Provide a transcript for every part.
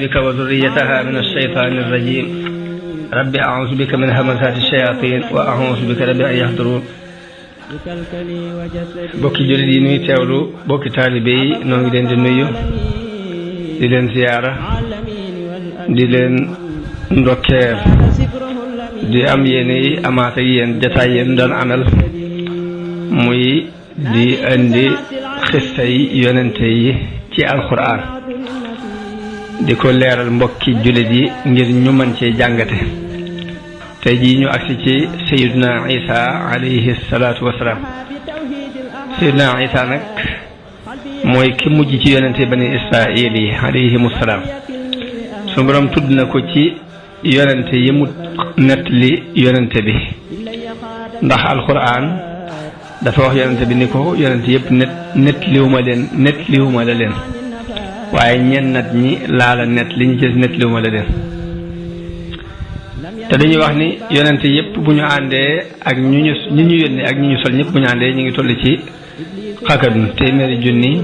بك وذريتها من الشيطان الرجيم رب أعوذ بك من همزات الشياطين وأعوذ بك رب أن يحضرون bokki jullit yi nuy teewlu bokki taalibe yi noo ngi leen di nuyu di leen ziyaara di leen ndokkeel di am yéene yi amaat ak yéen jataay yéen doon amal muy di indi xista yi yonente yi ci alquran di ko leeral mbokki jullit yi ngir ñu mën cee jàngate tey jii ñu agsi ci Sayyiduna Isa alayhi salaatu wasalaam Sayyiduna Isa nag mooy ki mujj ci yonente bani Israil yi alayhimu salaam su borom tudd na ko ci yonente yi mu nettali yonente bi ndax alquran dafa wax yonente bi ni ko yonente yëpp nettaliwuma la leen waaye ñenn nat ñi laala net li ñu ci net li ma la leen te dañuy wax ni yonente yëpp bu ñu àndee ak ñu yónni ak ñu sol ñëpp bu ñu àndee ñu ngi toll ci xakadun téeméeri junni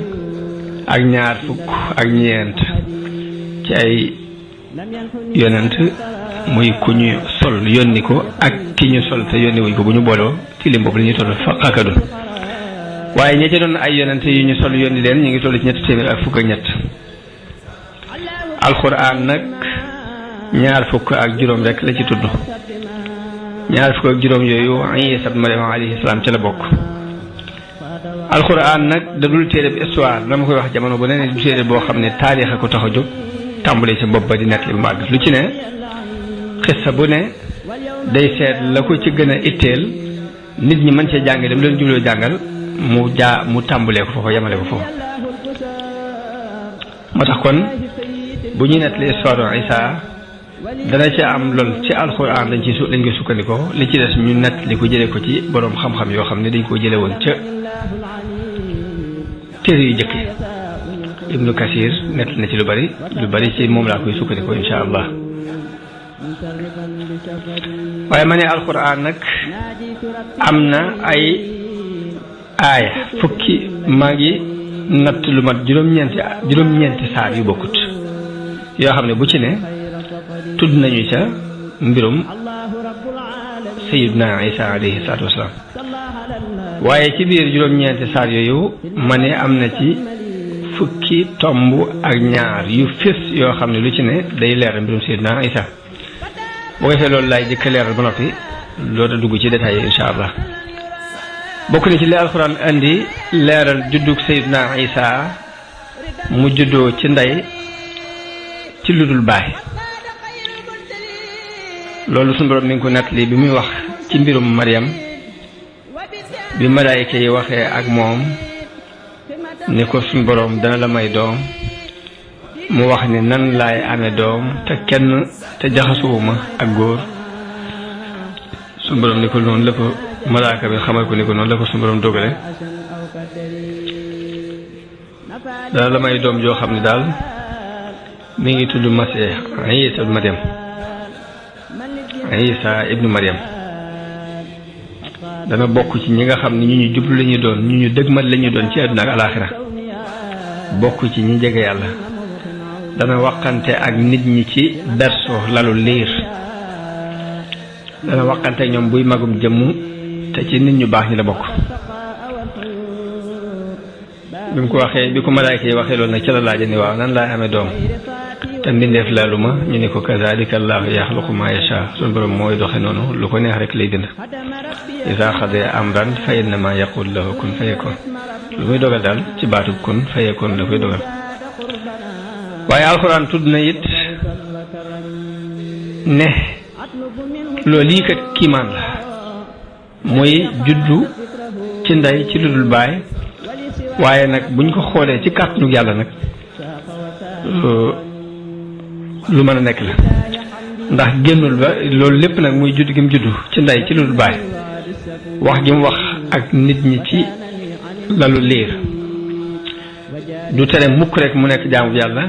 ak ñaar fukk ak ñeent ci ay yonent muy ku ñu sol yónni ko ak ki ñu sol te yónni wuñ ko bu ñu booloo ci lim boobu la ñuy toll xakadun waaye ñi ci doon ay yonente yu ñu sol yónni leen ñu ngi toll ci ñetti téeméer ak fukk ak ñett alquran nag ñaar fukk ak juróom rek la ci tudd ñaar fukk ak juróom yooyu Isa ibn Maryam alayhi salaam ci la bokk alquran nag da dul téere bi histoire dama koy wax jamono bu ne du téere boo xam ne taarix a ko tax a jóg tàmbalee ci bopp ba di nekk li mu àgg lu ci ne xissa bu ne day seet la ko ci gën a itteel nit ñi mën cee jàngale mu leen jubloo jàngal mu tàmbalee ko foofu yemale ko foofu moo tax kon bu ñuy nettali histoire Isa dana ci am lool ci alxuraan dañ koy sukkandikoo li ci des ñu nettali ko jëlee ko ci boroom xam-xam yoo xam ne dañ koo jële woon ca téere yu jëkk Ibnu Kasir nettali na ci lu bari ci moom laa koy sukkandikoo insha allah waaye ma ne alxuraan nag am na ay aaya fukki maa ngi natt lu mat juróom-ñeenti saar yu bokkut yoo xam ne bu ci ne tudd nañu ca mbirum Sayyiduna Isa alayhi salaatu wasalaam waaye ci biir juróom-ñeenti saar yooyu ma ne am na ci fukki tomb ak ñaar yu fés yoo xam ne lu ci ne day leeral mbirum Sayyiduna Isa boo defee loolu laay jëkk leeral ba noppi loolu dugg ci détails yi insha allah bokk na ci li alxuraan indi leeral juddug Sayyiduna Isa mu juddoo ci ndey ci ludul baay loolu suñu borom mi ngi ko nettali bi muy wax ci mbirum Maryam bi malaayika yi waxee ak moom ni ko suñu borom dana la may doom mu wax ni nan laay amee doom te jaxasuwuma ak góor suñu borom ni ko noonu la ko malaaka bi xamal ko ni ko noonu la ko suñu borom dogale dana la may doom joo xam ne daal mi ngi tudd Masiix Isa ibnu Maryam dana bokk ci ñi nga xam ne ñu jublu la ñu doon ñu dëgmal la ñu doon ci àdduna ak alaaxira bokk ci ñi jege yàlla dana waxante ak nit ñi ci berso lalu liir dana waxante ak ñoom buy magum jëmm te ci nit ñu baax ñi la bokk bi mu ko waxee bi ko malaayka yi waxee loolu nag ca la laaja ni waaw nan laay amee doom te mbindeef laalu ma ñu ne ko kazalika allahu yaxluqu ma yasha suñu borom mooy doxe noonu lu ko neex rek lay bind iza xada amran fa innama yaqul lahu kun fayakun lu muy dogal daal ci baatu kun fayakun la koy dogal waaye alxuraan tudd na it ne loolu lii kat kiimaan la mooy juddu ci ndey ci lu dul baay waaye nag buñ ko xoolee ci kàttanu yàlla nag lu mën a nekk la ndax génnul ba loolu lépp nag muy judd gi mu juddu ci ndey ci lu dul baay wax gi mu wax ak nit ñi ci lalu liir du tere mukk rek mu nekk jaamu yàlla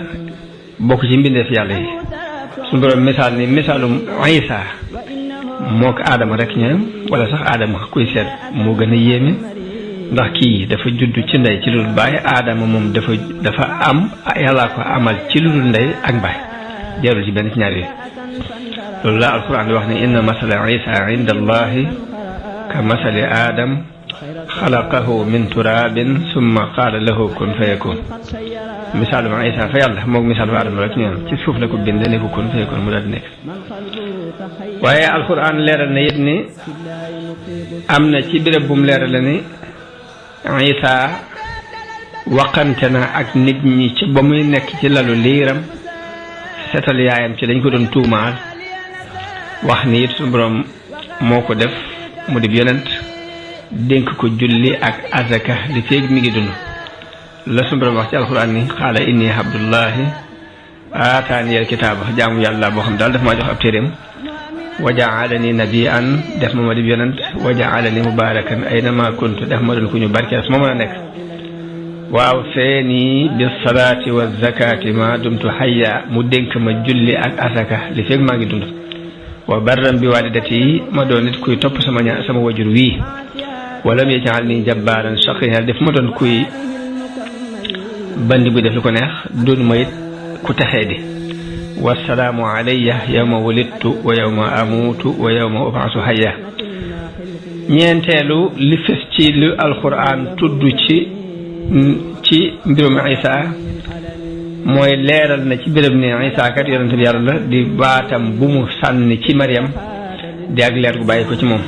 bokk ci mbindeef yàlla yi suñu borom misaal ni misaalum Isa moo ko aadama rek ñoom wala sax aadama kuy seet moo gën a yéeme ndax kii dafa judd ci ndey ci lu dul baay aadama moom dafa am yàllaa ko amal ci lu dul ndey ak baay jarul ci benn ci ñaar yi loolu la alquran di wax ne inna masala Isa inda allahi ka masali aadam xalaqahu min turabin summa qaala lahu kun fayakun misaalum Isa fa yàlla moog misaalum aadama rek ñoom ci suuf la ko bind ne ko kun fayakun mu daal di nekk waaye alquran leeral na it ni am na ci béréb bu mu leeral la ni Isa waqante na ak nit ñi ci ba muy nekk ci lalu liiram setal yaayam ci dañ ko doon tuumaal wax ni it suñu borom moo ko def mu di yonent dénk ko julli ak azaka li feeg mi ngi dund la suñu borom wax ci alxuraan ni xaala inni abdullahi aataani al kitaaba jaamu yàlla boo xam daal daf maa jox ab téeréem wa jaalani nabiyan def ma di yonent wa jaalani mubarakan aynama kuntu def ma doon ku ñu barkeel fu ma mën a nekk waaw feeni bis salaati wa zakati ma dumtu hayya mu dénk ma julli ak azaka li feeg maa ngi dund wa barram bi walidati ma doon nit kuy topp sama wajur wii walam yaj'alni jabbaaran shaqiyyan def ma doon kuy bandi bu def lu ko neex doon ma it ku texee di wasalaamu alayya yawma wulidtu wa yawma amuutu wa yawma ub'asu hayya ñeenteelu li fes ci lu alquran tudd ci mbirum Isa mooy leeral na ci béréb ne Isa kat yonent bi yàlla la di baatam bu mu sànni ci Maryam di ak leer gu bàyyi ko ci moom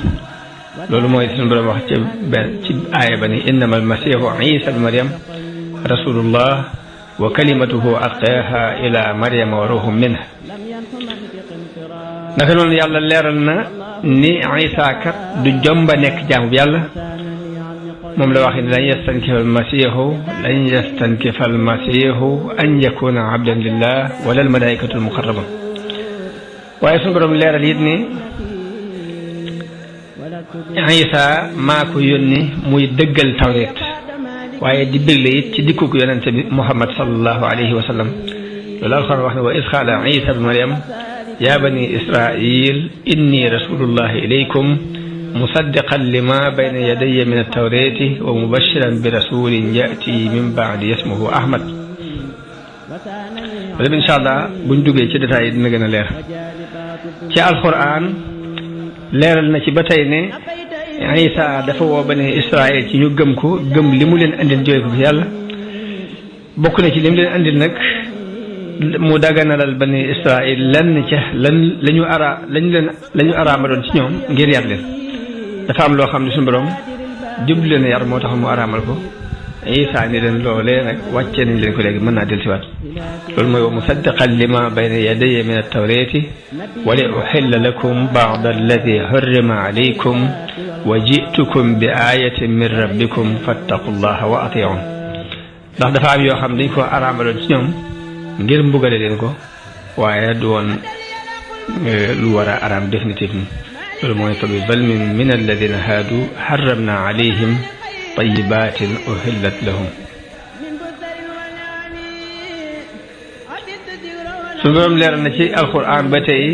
loolu mooy suñu borom wax ci aaya ba ni innama almasihu Isa bi Maryam rasulullah wa kalimatuhu alqaaha ila Maryama wa ruhum minha naka noonu yàlla leeral na ni Isa kat du jomba nekk jaamu bi yàlla moom la wax ni lan yastankifa almasihu an yakuna abdan lillah wala almalaikatu almuqarrabun waaye suñu borom leeral it ni Isa maa ko yónni muy dëggal tawreet waaye di bégle it ci dikkuk yonente bi Muhammad sallallahu alayhi wa sallam loolu alxuraan wax ne wa iz qaala Isa bi Maryam ya bani Israil inni rasulullahi ilaykum musaddiqan lima bayna yadayya min at-tawrati wa mubashiran bi rasulin ya'ti min ba'di ismuhu Ahmad wala incha allah buñ duggee ci détails yi dina gën a leer ci alxuraan leeral na ci ba tey ne Isa dafa woo bani Israil ci ñu gëm ko gëm li mu leen andil jóge ko fi yàlla bokk na ci li mu leen andil nag mu daganalal bani Israil lenn ca lañu araamaloon ci ñoom ngir yar leen dafa am loo xam ne suñu borom jublu leen yar moo tax mu araamal ko Isa ni leen loolee nag wàccee nañ leen ko léegi mën naa dellusiwaat loolu mooy wa musaddiqan lima bayna yadayya min at-tawrati wa li uhilla lakum ba'da alladi hurrima alaykum wa ji'tukum bi ayatin min rabbikum fattaqullaha wa ati'un ndax dafa am yoo xam dañ ko araamaloon ci ñoom ngir mbugale leen ko waaye du woon lu war a araam définitivement loolu mooy fa bi zalmin min alladina haadu harramna alayhim tayyibatin uhillat lahum suñu borom leeral na ci alquran ba tey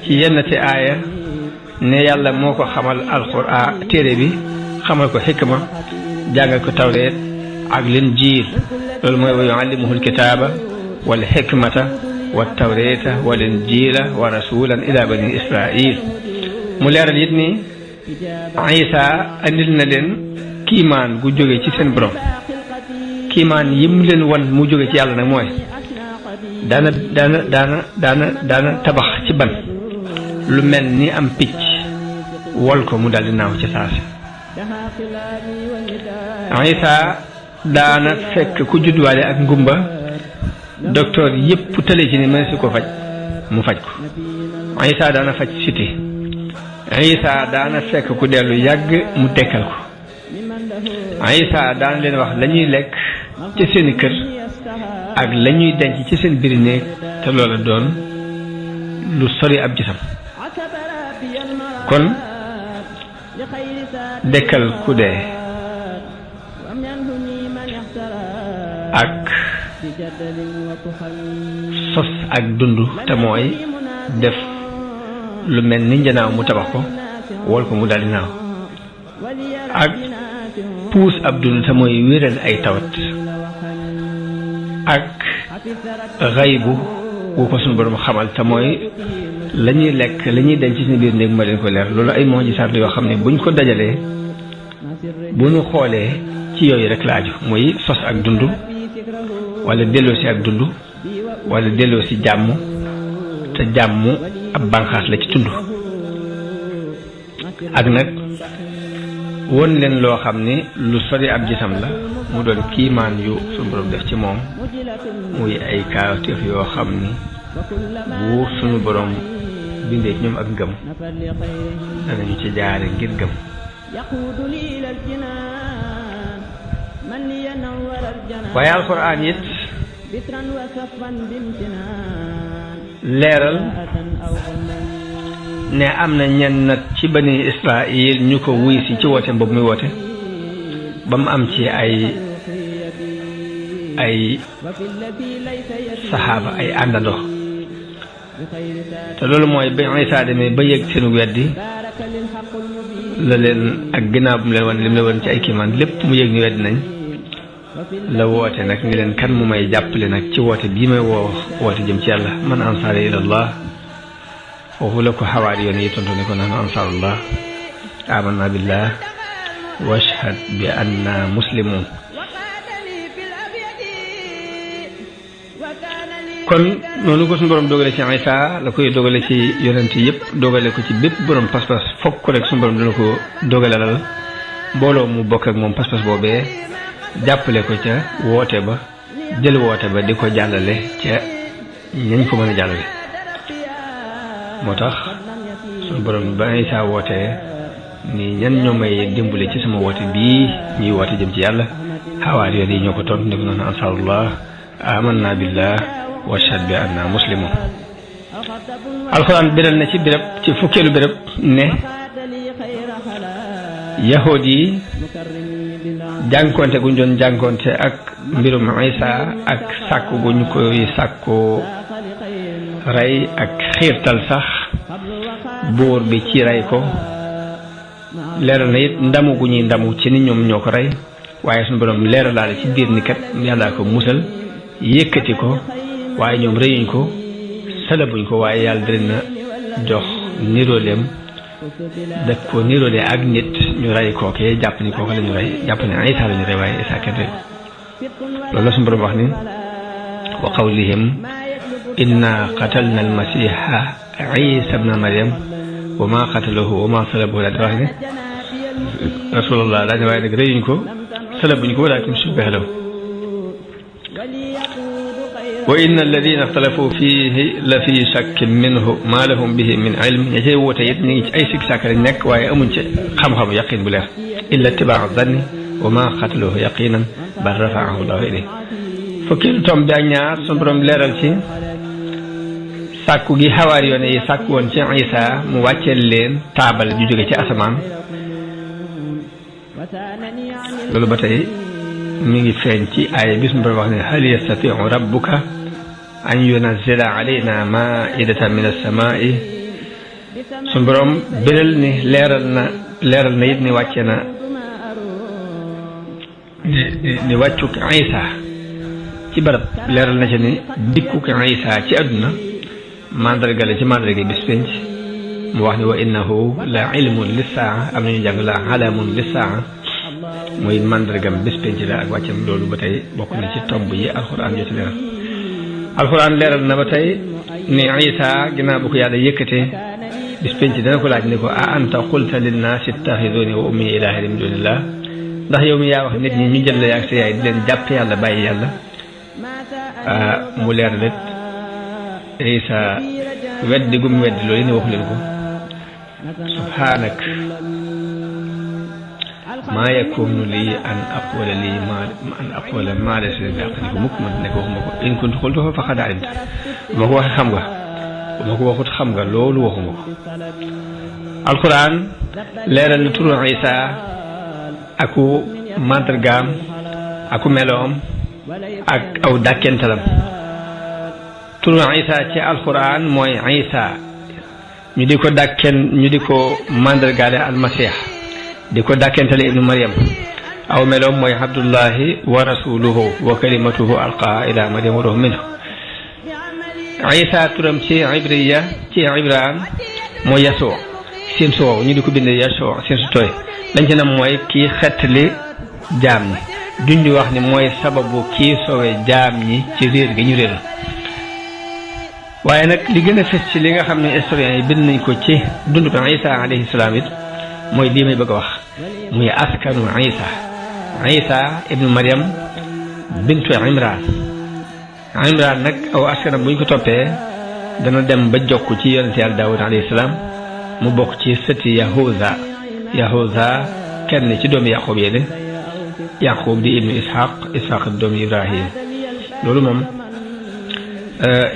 ci yenn te aaya ne yàlla moo ko xamal alquran téere bi xamal ko xikma jàngal ko tawreet ak linjiil loolu mooy wa yuallimuhu alkitaaba wal xikmata wat tawreeta wal injiila wa rasulan ila bani israil mu leeral it ni Isa andil na leen kiimaan gu jóge ci seen borom kiimaan yim leen wan mu jóge ci yàlla nag mooy daana tabax ci ban lu mel ni am picc wol ko mu daldi naaw ci saasi Isa daana fekk ku juddwaale ak ngumba docteur yépp tële ci ni mën si ko faj mu faj ko Isa daana faj siti Isa daana fekk ku dellu yàgg mu dekkal ko Isa daana leen wax lañuy lekk ci seeni kër ak lañuy denc ci seen biir néeg te loola doon lu sori ab gisam kon dekkal ku dee ak sos ak dund te mooy def lu mel ni njanaaw mu tabax ko wol ko mu daldi naaw ak puus ab dund te mooy wéral ay tawat ak xaybu wu ko suñu borom xamal te mooy lañuy lekk lañuy denc ci biir néeg ma leen ko leer loolu ay mujisaat yoo xam ne buñ ko dajalee bu ñu xoolee ci yooyu rek la aju muy sos ak dund wala delloo si ak dund wala delloo si jàmm te jàmm ab bànqaas la ci tund ak nag won leen loo xam ni lu sori ab gisam la mu doon kiimaan yu suñu borom def ci moom muy ay kaawteef yoo xam ni bu suñu borom bindee ci ñoom ak ngëm danañu ci jaare ngir gëm waaye alxuraan it leeral ne am na ñenn ci bani Israël ñu ko wuy si ci woote boobu muy woote ba mu am ci ay saxaaba ay àndandoo te loolu mooy ba Isaa demee ba yëg seenu weddi la leen ak ginnaaw bu mu leen wan lim la woon ci ay kiimaan lépp mu yëg ñu weddi nañ la woote nag ni leen kan mu may jàppale nag ci woote bii may woote jëm ci yàlla man ansaari ilallah foofu la ko xawaari yoon yi tontu ne ko nahnu ansaarullah amanna billah washhad bi anna muslimun kon noonu ko suñu borom dogale ci Isa la koy dogale ci yonent yëpp dogale ko ci bépp borom pas-pas fokk rek suñu borom dina ko dogalalal mbooloo mu bokk ak moom pas-pas boobee jàppale ko ca woote ba jël woote ba di ko jàllale ca ñañ ko mën a jàllale moo tax suñu borom ba Isa wootee ni ñan ñoo may dimbale ci sama woote bii ñuy woote jëm ci yàlla xawaar yoon yi ñoo ko tontu ne ko noonu ansaarullah amanna billah washhad bi anna muslimun alxuraan biral na ci béréb ci fukkeelu béréb ne yahood yi jànkonte guñ doon jànkonte ak mbirum Isa ak sàkku guñ koy sàkku rey ak xiirtal sax buur bi ci rey ko leeral na it ndamu gu ñuy ndamu ci ni ñoom ñoo ko rey waaye suñu borom leeralaale ci biir ni kat yàllaa ko musal yëkkati ko waaye ñoom rëyuñ ko salabuñ ko waaye yàlla dina na jox nirooleem daf ko niroole ak nit ñu rey kookee jàpp ni kooke la ñu rey jàpp ne Isa la ñu rey waaye Isa kenn rey loolu la suñu borom wax ni wa qawlihim inna qatalna almasiha Isa ibna Maryam wa ma qataluhu wa ma salabuhu daal di wax ne rasulullah daal ne waaye nag rëyuñ ko salabuñ ko walaakin shubbiha lahu wa inna alladina ixtalafu fihi la fi shakkin minhu ma lahum bihi min ilm ña cay woote it ñu ngi ci ay sikk sàkk lañ nekk waaye amuñ ci xam-xamu yaqin bu leer illa tibaa zanni wa ma qataluhu yaqinan bal rafaahu llahu ilayhi fukki tom bi ak ñaar sunu borom leeral ci sàkku gi xawaar yoone yi sàkku woon ci Isa mu wàcceel leen taabal ju jóge ci asamaan loolu ba tey mi ngi feeñ ci aaya bi sunu borom wax ne hal yastatiu rabbuka an yunazzila alayna maidatan min as-samaa'i sunu borom biral ni leeral na it ni wàcce na ni wàccuk Isa ci barab leeral na ci ni dikkuk Isa ci àdduna mandarga la ci mandarga bis penc mu wax ni wa innahu la ilmun lissaa am nañu jàng la alamun lissaa mooy mandargam bis penc la ak wàccam loolu ba tey bokk na ci tomb yi alxuraan joti leeral alxuraan leeral na ba tey ni Isa ginnaaw bu ko yàlla yëkkatee bis penc dana ko laaj ne ko a anta qulta linnaasi ittaxiduni wa ummi ilaahayni min dunillah ndax yow mi yaa wax nit ñi ñu jël la yaag sa yaay di leen jàpp yàlla bàyyi yàlla mu leer rek Isa weddi gum weddi loolu ne waxu leen ko subhaanak maa yakunu lii an aqula maa laysa li bihaqqin ko mukk man ne ko waxuma ko in kuntu qultuhu faqad alimta ma ko waxee xam nga ma ko waxut xam nga loolu waxuma ko alquran leeral na turu Isa aku mandargaam aku meloom ak aw dàkkentalam turu Isa ci alquran mooy Isa ñu di ko mandargaale almasih di ko dàkkentale ibnu Maryam aw meloom mooy abdullahi wa rasuluhu wa kalimatuhu alqaa ila Maryam wa ruuhun minhu Isa turam ci ibriya ci ibraan mooy Yasoo seen soow ñu di ko bind Yasoo seen su tooy lañ ci nam mooy kii xettali jaam ñi duñ di wax ni mooy sababu kii sowe jaam ñi ci réer gi ñu réer waaye nag li gën a fës ci li nga xam ne historiens yi bind nañ ko ci dundu bi Isa alayhi salaam it mooy lii may bëgg a wax muy askanu Isa ibnu Maryam bintu Imran nag aw askanam bu ñu ko toppee dana dem ba jokk ci yonent yàlla Daawud alayhi salaam mu bokk ci sëti Yahuza kenn ci doomi Yaqub yéene Yaqub di ibnu Ishaq di doomi Ibrahim loolu moom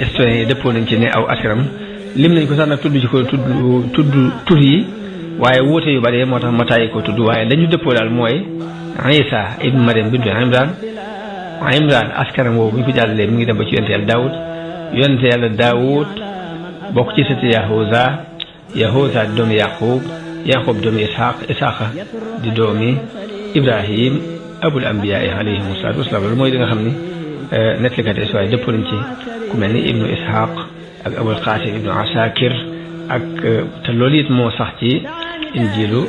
historiens yi dëppoo nañ ci ne aw askanam lim nañ ko sax nag tudd ci ko tudd tur yi waaye wuute yu bari moo tax ma tàyyi ko tudd waaye dañu dëppoo daal mooy Isa ibn Maryam bintu Imran askanam woowu bu ñu ko jàllalee mi ngi dem ba ci yonente yàlla Daawud bokk ci sëti Yahuza di doomi Yaqub doomi Ishaq di doomi Ibrahim abul anbiyaa alayhim salaatu wasalaam loolu mooy li nga xam ni nettalikat yi waaye dëppoo nañ ci ku mel ni ibnu Ishaq ak abul Qasim ibnu Asakir ak te loolu it moo sax ci injilu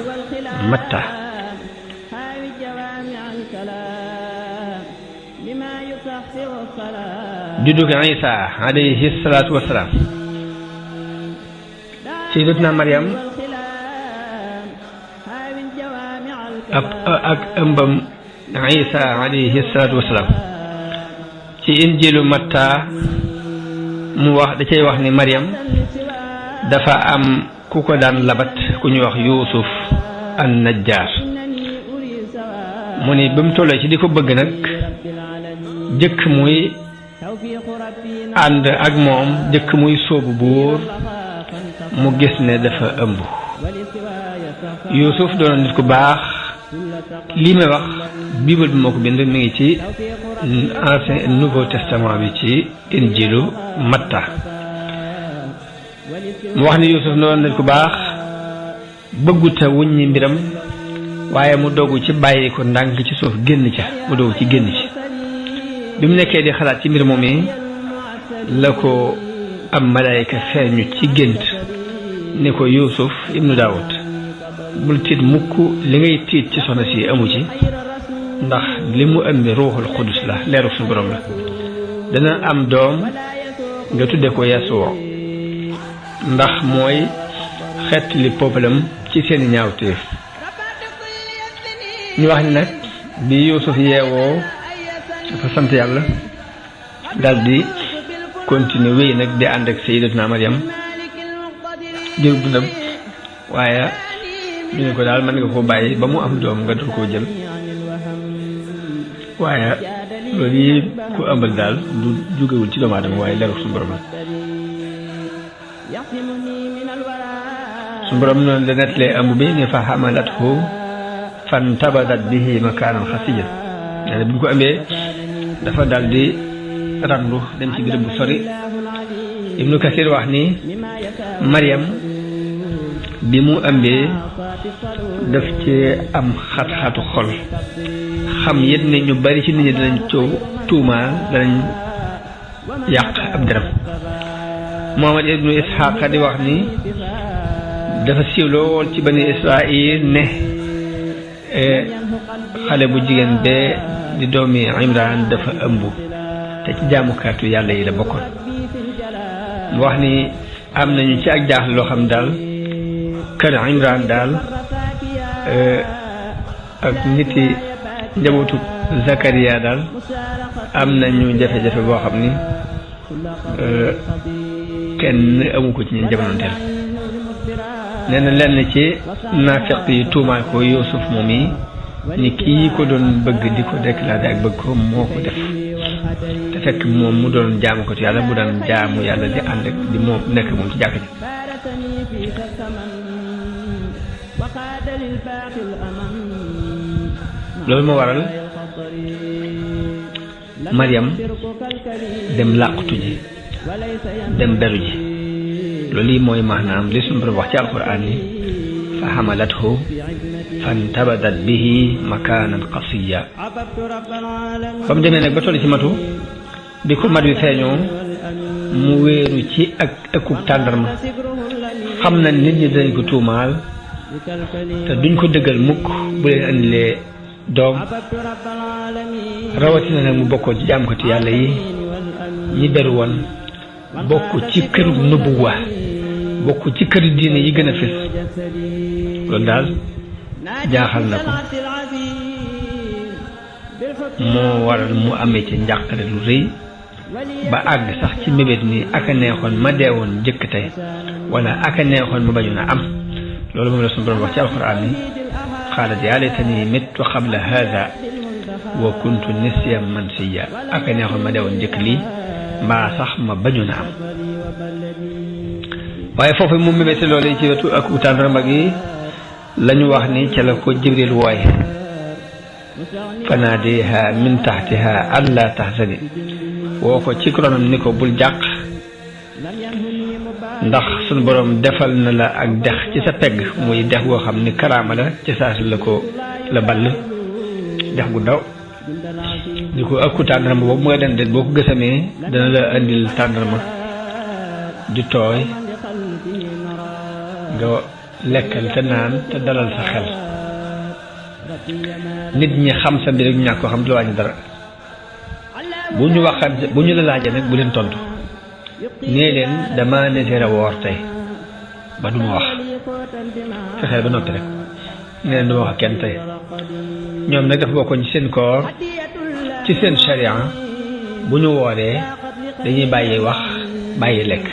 Matta juddug Isa alayhi salaatu wasalaam sayyidatuna Maryam ak ëmbam Isa alayhi salaatu wasalaam ci injilu Matta mu wax da cay wax ni Maryam dafa am ku ko daan labat ku ñuy wax Yuusuf an Najjaar mu ni ba mu tollee ci di ko bëgg nag jëkk muy ànd ak moom jëkk muy sóobu bu wóor mu gis ne dafa ëmb Yuusuf doon nit ku baax lii may wax bible bi moo ko bind mi ngi ci ancien nouveau testament bi ci injilu Matta mu wax ni Yuusuf doon nit ku baax bëgguta wuññi mbiram waaye mu dogu ci bàyyi ko ndànk ci suuf génn ci génn ci bi mu nekkee di xalaat ci mbir moom yi la ko am malaayika feeñu ci gént ni ko Yuusuf ibnu Daawud bul tiit mukk li ngay tiit ci soxna si amu ci ndax li mu ëmbi ruuxul xudus la leeru suñu borom la dana am doom nga tudde ko Yasuwa ndax mooy xeet li peuplem ci seeni ñaawteef ñu wax ni nag bi Yuusuf yeewoo dafa sant yàlla daal di continuer wéy nag di ànd ak sayyidatuna Maryam jël dundam waaye ñu ne ko daal mën nga koo bàyyi ba mu am doom nga door koo jël waaye loolu yi ku ëmbal daal du jógewul ci doomu aadama waaye leeru suñu borom la suñu borom noonu la nettalee ëmb bi ni fa hamalathu fantabadat bihi makaanan xasiyyan nee na bi mu ko ëmbee dafa dal di randu dem ci béréb bu sori Ibnu Kasir wax ni Maryam bi mu ëmbee daf ci am xat-xatu xol xam yit ne ñu bari ci nit ñi danañ tuumaal danañ yàq ab deram Muhammad ibnu Ishaq di wax ni dafa siiw lool ci bani Israil ne xale bu jigéen bee di doomi Imran dafa ëmb te ci jaamukaatu yàlla yi la bokkoon mu wax ni am nañu ci ak jaaxle loo xam daal kër Imran daal ak niti njabootu Zakariya daal am nañu jafe-jafe boo xam ni kenn amu ko ci ñun jamonoonteel nee na lenn ci naafiq yi tuumaal ko Yuusuf moom yi ni kii ko doon bëgg di ko déclaré ak bëgg ko moo ko def te fekk moom mu doon jaamu ko ci yàlla bu daan jaamu yàlla di ànd ak di moom nekk moom ci jàkk ji loolu moo waral Maryam dem làqutu ji dem beru ji loolu yi mooy maanaam li suñu borom wax ci alquran ni fa xamalathu fantabadat bihi makaanan qasiya ba mu demee nag ba toll ci matu bi ko mat wi feeñoo mu wéeru ci ak ëkkub tàndarma xam na nit ñi dañ ko tuumaal te duñ ko dëggal mukk bu leen andilee doom rawatina nag mu bokkoon ci jaamkati yàlla yi ñi beru woon bokk ci këru nubuwa bokk ci këru diine yi gën a fës loolu daal jaaxal na ko moo waral mu amee ci njàqare lu rëy ba àgg sax ci mébét ni aka neexoon ma deewoon njëkk tey wala aka neexoon ma bañoon a am loolu moom la suñu borom wax ci alxuraan ni xaalat yaa laytanii mittu qabla haada wa kuntu nisyan mansiya aka neexoon ma deewoon njëkk lii mbaa sax ma bañoon a am waaye foofu mu mébéte loolu ci wetu ak tàndarma gi lañu wax ni ca la ko Jibril wooye fanaadiha min taxtiha alla tahzani woo ko ci ronam ni ko bul jàq ndax sunu borom defal na la ak dex ci sa pegg muy dex goo xam ni karaama la ci saa si la ball dex gu daw ni ko ëkku tàndarma boobu mooy den boo ko gësamee dana la indil tàndarma di tooy nga lekkal te naan te dalal sa xel nit ñi xam sa mbir ak ñàkk ko xam du la wàññi dara bu ñu la laajee nag bu leen tontu nee leen dama neseer a woor tey ba du ma wax fexeel ba noppi rek nee leen du ma wax kenn tey ñoom nag dafa bokkoon ci seen koor ci seen sharia bu ñu wooree dañuy bàyyi wax bàyyi lekk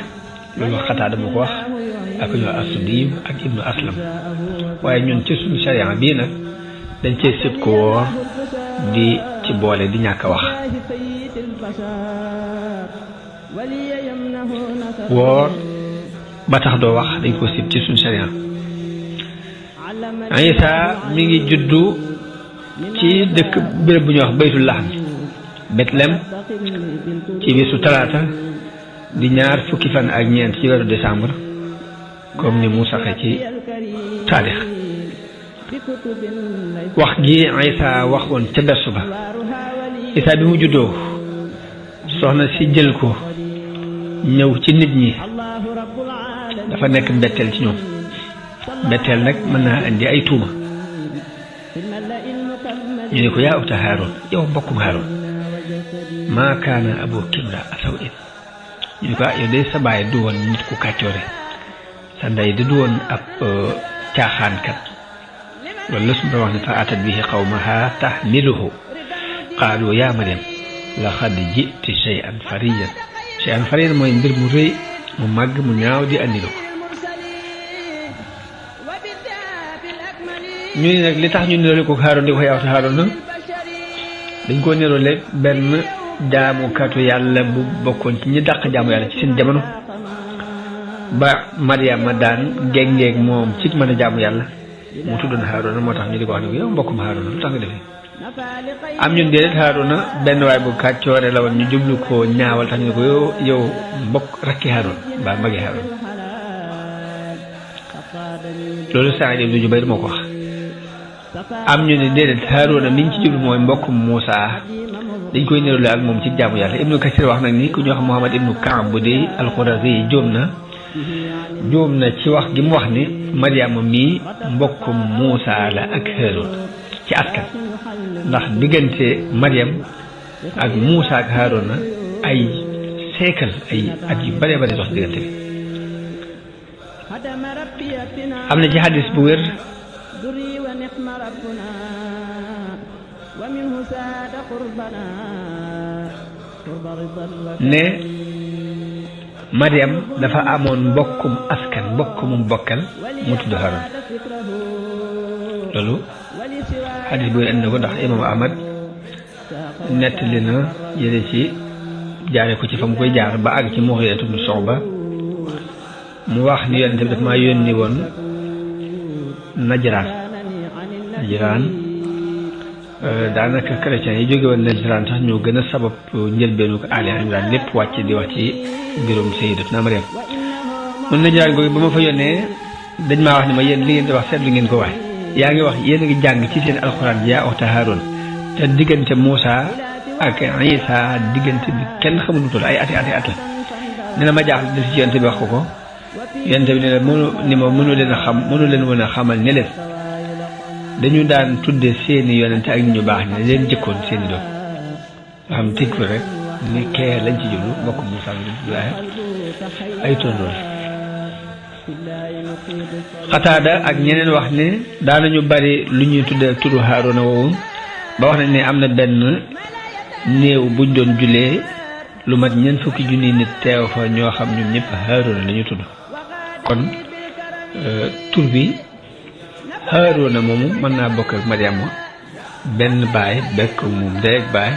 loolu wax xataa dama ko wax ak ñoo As-Suddi ak Ibnu Aslam waaye ñun ci suñu sharia bii nag dañ cee sib ko woor di ci boole di ñàkk a wax woor ba tax doo wax dañ ko sib ci suñu sharia Isa mi ngi juddu ci dëkk béréb bu ñuy wax Baytul Lahm Bethléem ci bisu talaata di ñaar fukki fan ak ñeent ci weeru décembre comme ni mu saxee ci taarix wax gi Isa waxoon ca bersu ba Isa bi mu juddoo soxna si jël ko ñëw ci nit ñi dafa nekk mbetteel ci ñoom mbetteel nag mën naa indi ay tuuma ñu ne ko yaa uxta Haaroon yow mbokkum Haaroon maa kaana abuki imra'a saw'in ñu ne ko yow day sa baay du woon nit ku kàccoore sa ndey di du woon ab caaxaankat loolu la suñu wax ne fa atat bihi qawmaha tahmiluhu qaalu yaa Maryam laqad ji'ti shay'an fariyan mooy mbir mu rëy mu màgg mu ñaaw di andi ko ñu ne nag li tax ñu niroole ko Haaroon di ko yaawte Haaroon na dañ koo niroole benn jaamukatu yàlla bu bokkoon ci ñi dàq jaamu yàlla ci seen jamono ba Maryama daan géngeeg moom ci mën a jaamu yàlla mu tuddoon Haaroona moo tax ñu di ko wax ne ko yow mbokkum Haaroona lu tax nga defee am ñun déedéet Haaroona benn waay bu kàccoore la woon ñu jublu ko ñaawal tax ñu ne ko yow mbokk rakki Haaroon mbaa magi Haaroon loolu Saïd ibn Jubayr moo ko wax am ñu ne déedéet Haaroona mi ñu ci jublu mooy mbokkum Muusaa dañ koy nirole ak moom ci jaamu yàlla Ibnu Kasir wax nag ni ku ñu wax Muhammad ibnu Kaab bu di al-Qurazi yi jóom na ci wax gi mu wax ni Maryama mii mbokkum Muusaa la ak Haaroon ci askan ndax diggante Maryam ak Muusaa ak Haaroona ay siècle ay at yu bare bare dox diggante bi am na ci xadis bu wér ne Mariam dafa amoon mbokkum askan mbokkumum bokkal mu tudd Haarun loolu xadis bu wér indi na ko ndax imam Ahmad nettali na jële ci jaare ko ci fa mu koy jaar ba àgg ci Mughira ibn Shu'ba mu wax ni yonent bi daf maa yónni woon Najraan daanaka chrétiens yi jóge woon Najraan sax ñoo gën a sabab njëlbeenu ko Ali Imran lépp wàcc di wax ci mbirum Sayyidatuna Maryam mun Najraan googu ba ma fa yónnee dañ maa wax ni ma yéen li ngeen di wax seetlu ngeen ko wax yaa ngi wax yéen a ngi jàng ci seen alxuraan yaa uxta Haaruun te diggante Muusa ak Isa diggante bi kenn xamul lu toll ay ati at la nee na ma jaaxle def ci yonent bi wax ko yonent bi ne la mënu leen a xam mënu leen woon a xamal ne leen dañu daan tudde seeni yonent ak ñu baax ne leen jëkkoon seeni doom nga xam tëj ko rek ni kee lañ ci jublu mbokk Muusa Ibrahima ay tondool Xataada ak ñeneen wax ne daanañu bari lu ñuy tudde turu Haaruna woowu ba wax nañ ne am na benn néew buñ doon jullee lu mat ñeent fukki junni nit teew fa ñoo xam ñoom ñëpp Haaruna la ñu tudd kon tur bi Haaruna moomu mën naa bokk ak Mariama benn baay bekk moom ndey ak baay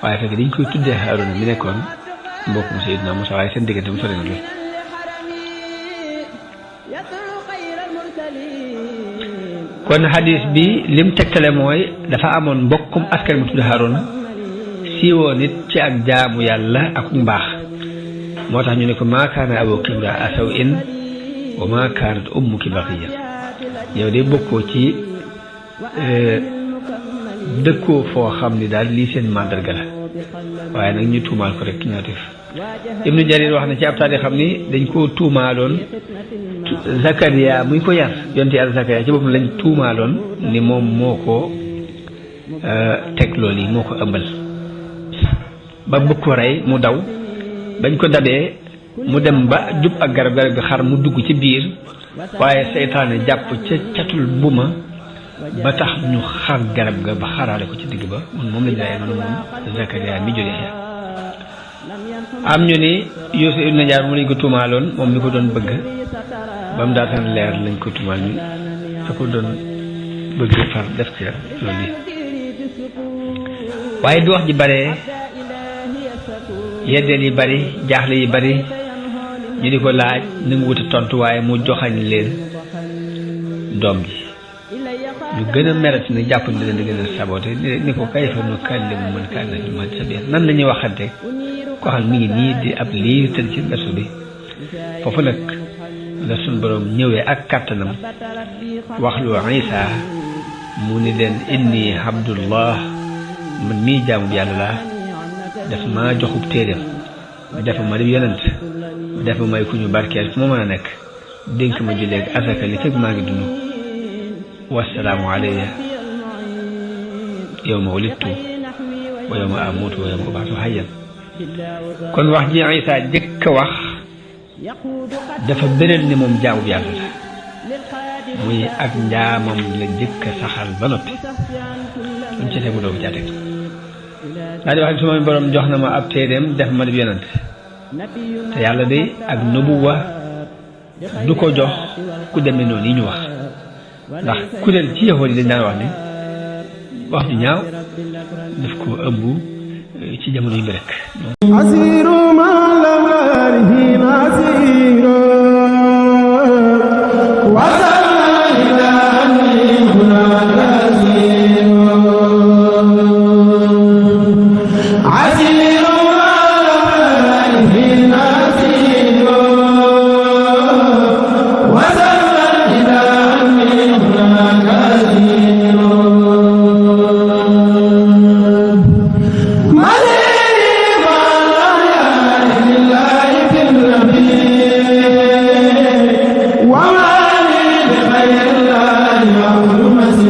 waaye fekk dañ koy tuddee Haaruna mi nekkoon mbokkum Seydina Musaa waaye seen diggante mu sori na lool kon hadis bi lim tegtale mooy dafa amoon mbokkum askan mu tudd Haaruna siiwoo nit ci ak jaamu yàlla ak mbaax moo tax ñu ne ko maa kaana abuki imra'a saw'in wa maa kaanat ummuki baghiya yow de bokkoo ci dëkkoo foo xam ni daal lii seen màndarga la waaye nag ñu tuumaal ko rek ki ñoo def Ibnu Jarir wax na ci ab taarix xam ni dañ koo tuumaaloon Zakariya muy ko yar yonte yàlla Zakariya ci boppam lañ tuumaaloon ni moom moo ko teg loolu yi moo ko ëmbal ba bëgg ko rey mu daw bañ ko dabee mu dem ba jub ak garab bi xar mu dugg ci biir waaye seytaane jàpp ca catul buma ba tax ñu xar garab ga ba xaraale ko ci digg ba moom lañ rey noonu moom Zakariya mi jóge ya am ñu ni Yuusuf ibn Najaar mu lañ ko tuumaaloon moom mi ko doon bëgg ba mu daataan leer lañ ko tuumaal ni sa ko doon bëgg far def ci loolu yi waaye bi wax ji bare yeddeel yi bari jaaxle yi bari ñu di ko laaj nangu wuta tontu waaye mu joxañ leen doom ji ñu gën a merati na jàpp ni leen di gën a saboté ni ko kayfa nukallimu man kaana fil mahdi sabiyyan nan la ñuy waxante ko xam mi ngi nii di ab liir tëdd ci bersu bi foofu nag la suñ borom ñëwee ak kàttanam wax lu Isa mu ni leen inni abdullah man mii jaamu yàlla laa def maa joxub téeréem dafa ma di yonent dafa may ku ñu barkeel fu ma mën a nekk dénk ma julleeg asaka li fekk maa ngi dund wasalaamu alayya yawma wulidtu wa yawma amuutu wa yawma ub'athu hayyan kon wax ji Isa jëkk a wax dafa beneen ni moom jaamu yàlla la muy ak njaamam la jëkk a saxal ba noppi luñ ci tegu doogu caa teg daa di wax suma borom jox na ma ab téeréem def ma di yonent te yàlla de ak nubuwa du ko jox ku demee noonu yi ñu wax ndax kuréel ci yahood yi dañ daan wax ni wax ju ñaaw daf ko ëmb ci jamono yi bi rek وما لي بغير الله يعبد مسجد